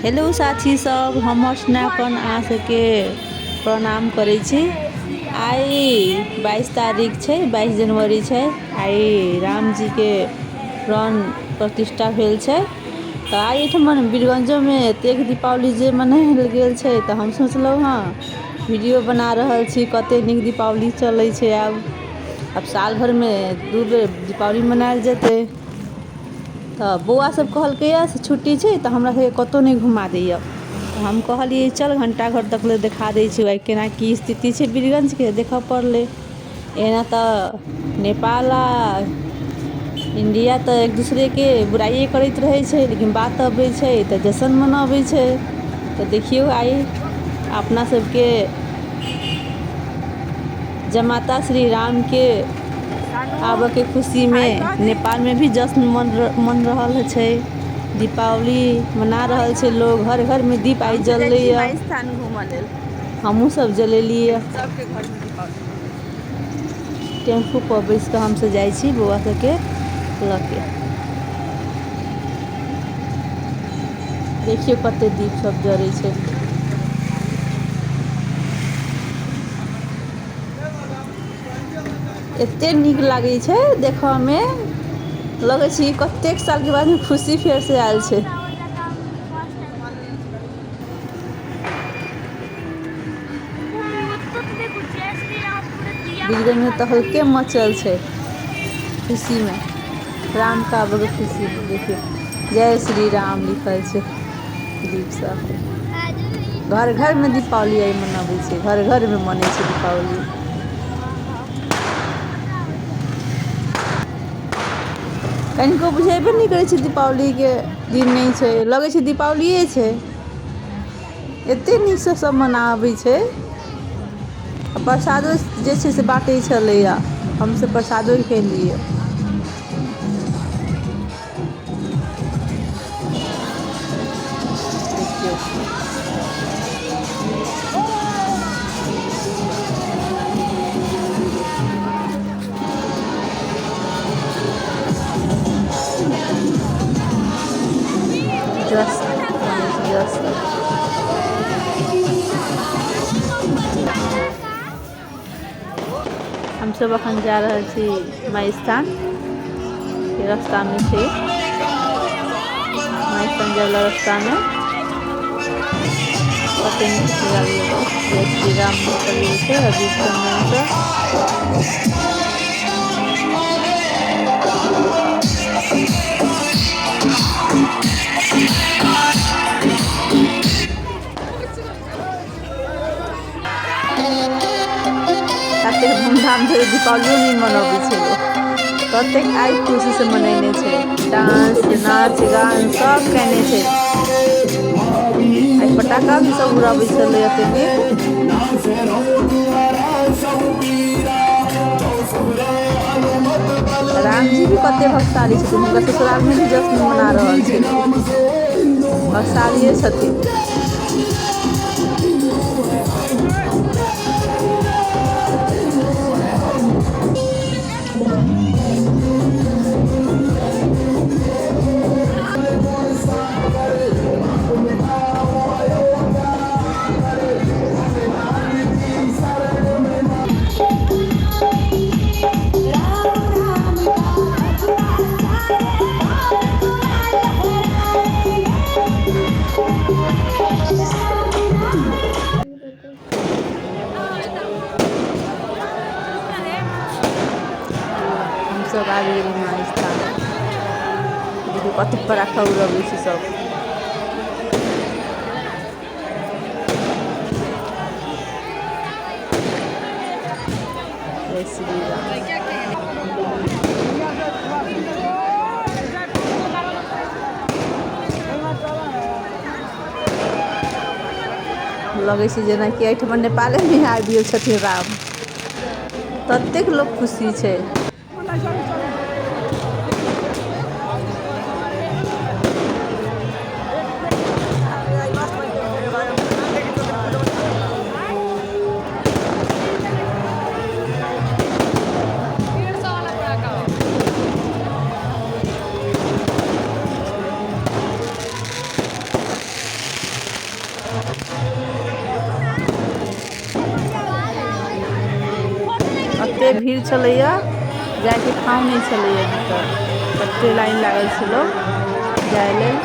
Hello साथी सब, हम स्नेहकन अहाँ सबके प्रणाम करै छी। आइ 22 तारीख छै, 22 जनवरी छै। आइ रामजीके प्राण प्रतिष्ठा भेल छै। तऽ आइ एहिठमन बीरगंजोमे एतेक दीपावली जे मनायल गेल छै, तऽ हम सोचलहुँ हँ वीडियो बना रहल छी। कते नीक दीपावली चलै छै। आब साल भरिमे 2 बेर दीपावली मनायल जेतै। तऽ बौआ सब कहलकैया से छुट्टी छै तऽ हमरा सबके कतहु नहि घुमा दैया। तऽ हम कहलियै चल घंटा घर तक ले देखा दै छी, आइ केना की स्थिति छै बीरगंजके देखऽ पड़लै। एना तऽ नेपाल आ इंडिया तऽ एक दूसरेके बुराइए करैत रहै छै, लेकिन बात अबै छै तऽ जश्न मनाबै छै। तऽ देखियौ आइ अपना सबके जमाता श्री रामके आबऽके खुशीमे नेपालमे भी जश्न मन रहल छै। दीपावली मना रहल छै लोग, हर घरमे दीप आइ जलैया। स्थान घूमऽ लेल हमहूँ सब जलेलियै। सबके घरमे दीपावली। टेम्पू पर बैस कऽ हमसब जाइ छी बौआ सबके लऽ के। देखियौ कते दीप सब जरै छै। एते नीक लागै छै देखऽ मे, लगै छै कतेक साल के बाद खुशी फेर से आयल छै। बीरगंज में तऽ हल्के मचल छै खुशी में, राम का आबऽ के खुशी में। देखियौ जय श्री राम लिखल छै दीप सब। घर घर में दीपावली आइ मनाबै छै, घर घर में मनै छै दीपावली। कनिको बुझेबे नहि करै छै दीपावली के दिन नहि छै, लगै छै दीपावलिए छै। एते नीकसँ सब मनाबै छै। आ प्रसादो जे छै से बाँटै छलैया, हमसब प्रसादो खेलियै। देखियौ जश्न मनै छै, जश्न। हमसब अखन जा रहल छी माई स्थान के रास्तामे छी। माई स्थान जायवला रास्तामे कते नीक सजायल गेल छै। जय श्री राम लिखल गेल छै अजीब चंदनसँ। कतेक धूमधाम से दीपावलियो नहि मनबै छै लोक, ततेक आइ खुशीसँ मनेने छै। डांस नाच गान सब केने छै। आइ पटाखा भी सब उड़ाबै छलै एते नीक। रामजी भी कते भक्तशाली छथिन, हुनकर ससुराल में भी जश्न मना रहल छै लोक, भक्तशालिये छथिन। हमसब आबि गेली माई स्थान। देखियौ कतेक पटाखा उड़बै छै सब। जय श्री राम। लगै छै जेनाकि एहिठमा नेपालेमे आबि गेल छथिन राम, ततेक लोक खुशी छै। एते भीड़ छलैया जायके ठाउँ नहि छलैया भीतर, तते लाइन लागल छै लोक जाय लेल।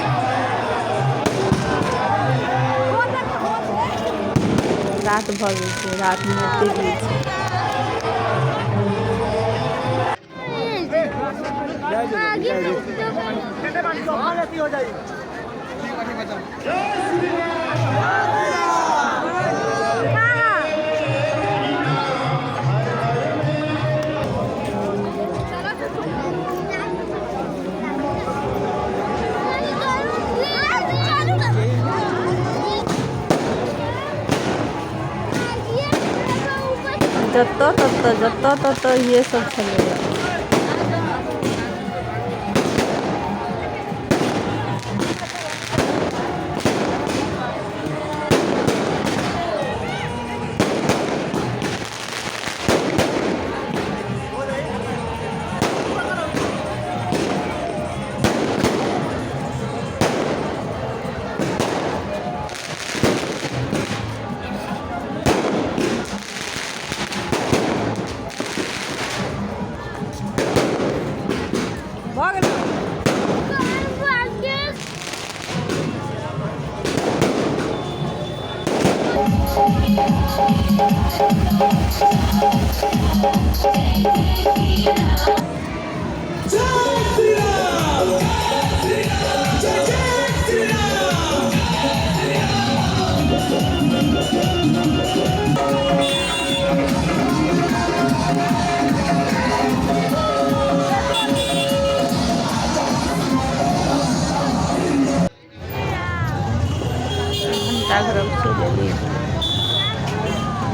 रात भऽ गेल छै, रातमे एते भीड़ छै। जतऽ ततऽ जतऽ ततऽ इहे सब छलैया।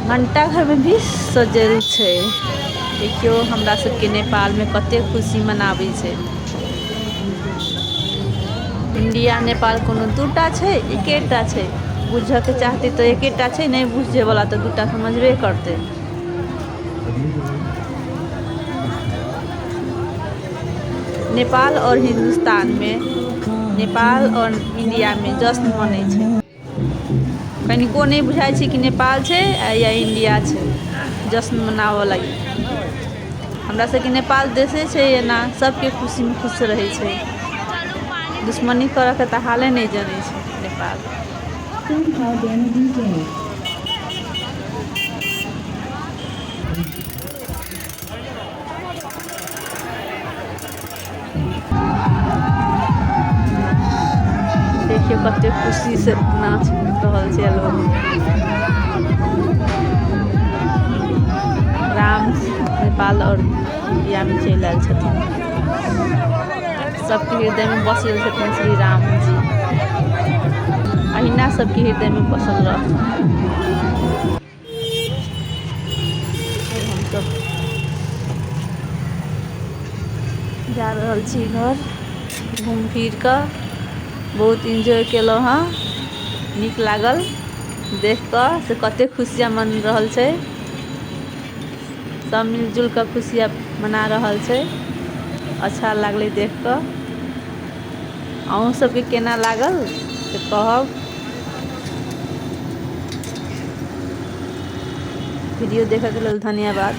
घंटा घर में भी सजल छै। देखियौ हमरा सबके नेपाल में कते खुशी मनाबै छै। इंडिया नेपाल कोनो दूटा छै, एकेटा छै। बुझऽ के चाहते तऽ एकेटा छै, नहि बुझे वाला तऽ दूटा समझबे करतै। नेपाल और हिंदुस्तान में, नेपाल और इंडिया में जश्न मनै छै। कनिको नहि बुझाइ छै कि नेपाल छै या इंडिया छै। जश्न मनाबऽ लागी हमरा सबके नेपाल देशे छै एना, सबके खुशीमे खुश रहै छै। दुश्मनी करऽके तऽ हाले नहि जनै छै नेपाल। देखियौ कते खुशी से नाच रहल छै लोग। राम नेपाल और इंडिया में चलि आयल छथिन, सबके हृदय में बसल छथिन श्री राम जी। अहिना सबके हृदय में बसल रहथिन। हमसब जा रहल छी घर, घूम फिर कऽ बहुत एन्जॉय केलहुँ हँ, नीक लागल देख कऽ से कते खुशियाँ मन रहल छै। सब मिलजुल कऽ खुशियाँ मना रहल छै, अच्छा लागलै देख कऽ। अहूँ सबके केना लागल से कहब। वीडियो देखऽके लेल धन्यवाद।